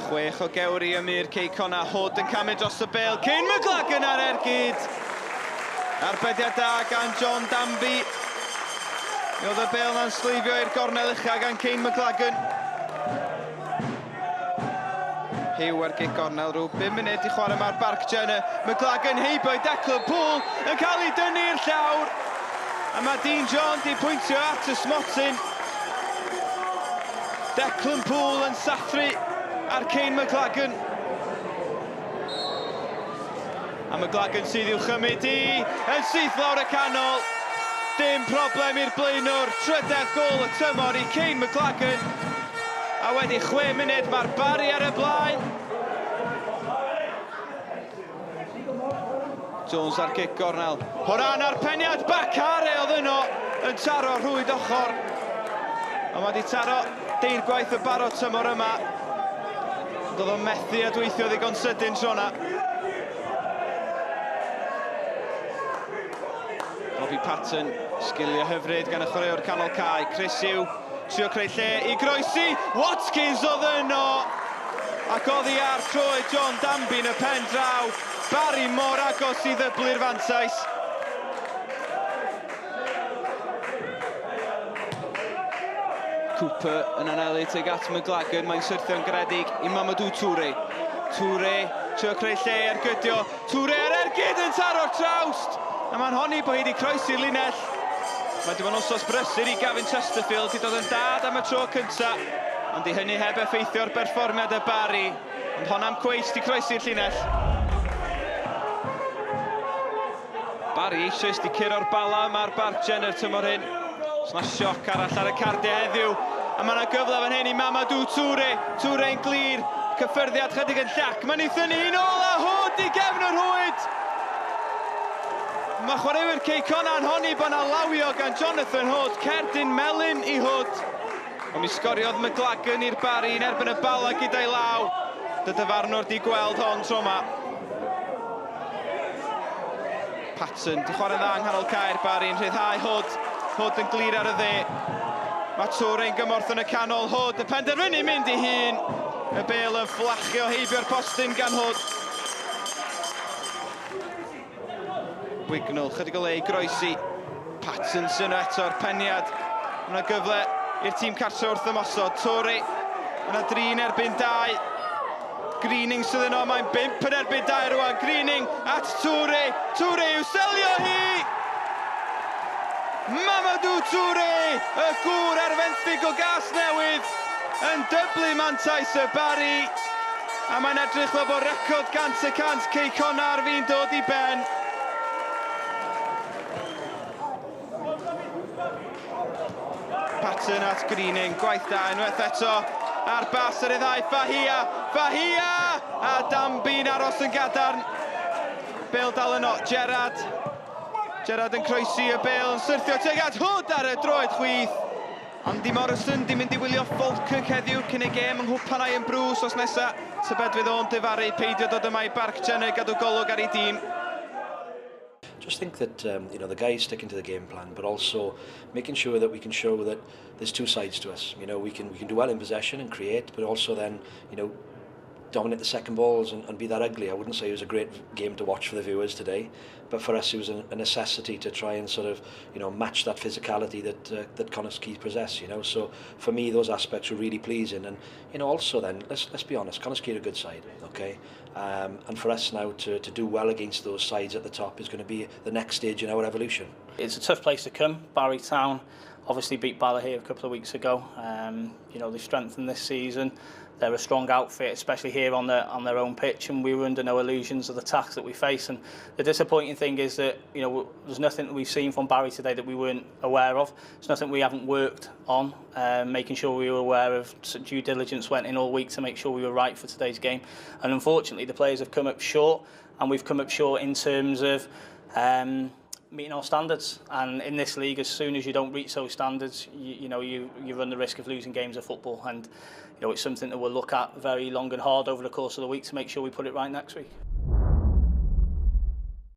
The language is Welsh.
Chwech o gewri ym mur Cei Connah, Hood yn camu dros y bêl, Kane McLagan ar ergyd. Arbediad da gan John Danby. Mi oedd y bêl na'n sleifio i'r gornel ucha gan Kane McLagan. Hugh ar gic gornel rhyw 5 munud i chwarae mae'r Barc Jenner. McLagan heibio i Declan Poole yn cael ei dynnu i'r llawr. A mae Dean John di pwyntio at y smotyn. Declan Poole yn sathru ar Kane McLagan. A McLagan sydd i'w chymryd i yn syth lawr y canol. Dim problem i'r blaenwr, trydedd gôl y tymor i Kane McLagan. A wedi 6 munud mae'r Barri ar y blaen. Jones ar gic gornel. Horan ar peniad, Bakare oedd yno yn taro rhwyd ochr. Ond mae wedi taro deirgwaith y barod tymor yma. Ond oedd o'n methu a dweithio ddigon sydyn tro yna. Robbie Patton, sgiliau hyfryd gan y chwaraewr canol cae. Chris Hugh, trio creu lle i groesi. Watkins oedd yno! Ac oddi ar troed John Danby yn y pen draw. Barry mor agos i ddyblu'r fantais. Cooper yn anelu tuag at McLagan, mae'n syrthio'n garedig i Mamadou Touré. Touré, trio creu lle ar gydio. Touré ar ergyd yn taro'r trawst! A mae'n honni bod hi wedi croesi'r linell. Mae wedi bod yn wsos brysur i Gavin Chesterfield, wedi dod yn dad am y tro cynta. Ond di hynny heb effeithio'r berfformiad y Barry. Ond hon am cweit di croesi'r llinell. Barry eisoes di curo'r Bala yma ar Barc Jenner tymor hyn. Oes 'na sioc arall ar y cardiau heddiw. A mae yna gyfle fan hyn i Mamadou Touré. Touré'n glir. Cyffyrddiad chydig yn llac. Mae'n ei thynnu hi'n ôl a Hood i gefn y rhwyd. Mae chwaraewyr Cei Connah yn honni bod yna lawio gan Jonathan Hood. Cerdyn melyn i Hood. Ond mi sgoriodd McLagan i'r Barry yn erbyn y Bala gyda'i law. Dy dyfarnwr di gweld hon tro yma. Patton, di chwarae'n dda yng nghanol cae'r Barry yn rhyddhau Hood. Hood yn glir ar y dde. Mae Touré'n gymorth yn y canol. Hood y penderfynu mynd i hun. Y bêl yn fflachio heibio'r postyn gan Hood. Wignall, chydig o le i groesi. Patton sy'n eto'r peniad. Mae yna gyfle i'r tîm cartre wrth ymosod. Touré, mae yna drin erbyn 2. Greening sydd yno, mae'n 5 yn erbyn 2 rwan. Greening at Touré. Touré i'w selio hi! Mamadou Touré, y gŵr ar fenthyg o Gasnewydd, yn dyblu mantais y Barry. A mae'n edrych fel bod record 100% Cei Connah ar fin dod i ben. Patton at Greening, gwaith da unwaith eto ar bas yr iddau Fahia, Fahia! A Danby'n aros yn gadarn. Bêl dal yno, Gerrard. Gerrard yn croesi y bêl yn syrthio tuag at Hood ar y droed chwith. Andy Morrison di mynd i wylio Falkirk heddiw cyn ei gêm yng Nghwpan Iron Brew wsos nesa. Tybed fydd o'n difaru peidio dod yma i Barc Jenner gadw golwg ar ei dîm. Just think that the guys sticking to the game plan, but also making sure that we can show that there's two sides to us. We can do well in possession and create, but also then dominate the second balls and be that ugly. I wouldn't say it was a great game to watch for the viewers today, but for us it was a necessity to try and sort of match that physicality that Connah's Quay possess. So for me, those aspects were really pleasing. And also then, let's be honest, Connah's Quay are a good side, okay? And for us now to do well against those sides at the top is going to be the next stage in our evolution. It's a tough place to come, Barry Town. Obviously beat Bala here a couple of weeks ago. They've strengthened this season. They're a strong outfit, especially here on their own pitch, and we were under no illusions of the task that we face. And the disappointing thing is that there's nothing that we've seen from Barry today that we weren't aware of. It's nothing we haven't worked on, making sure we were aware of. Due diligence went in all week to make sure we were right for today's game. And unfortunately, the players have come up short, and we've come up short in terms of meeting our standards. And in this league, as soon as you don't reach those standards, you run the risk of losing games of football. And it's something that we'll look at very long and hard over the course of the week to make sure we put it right next week.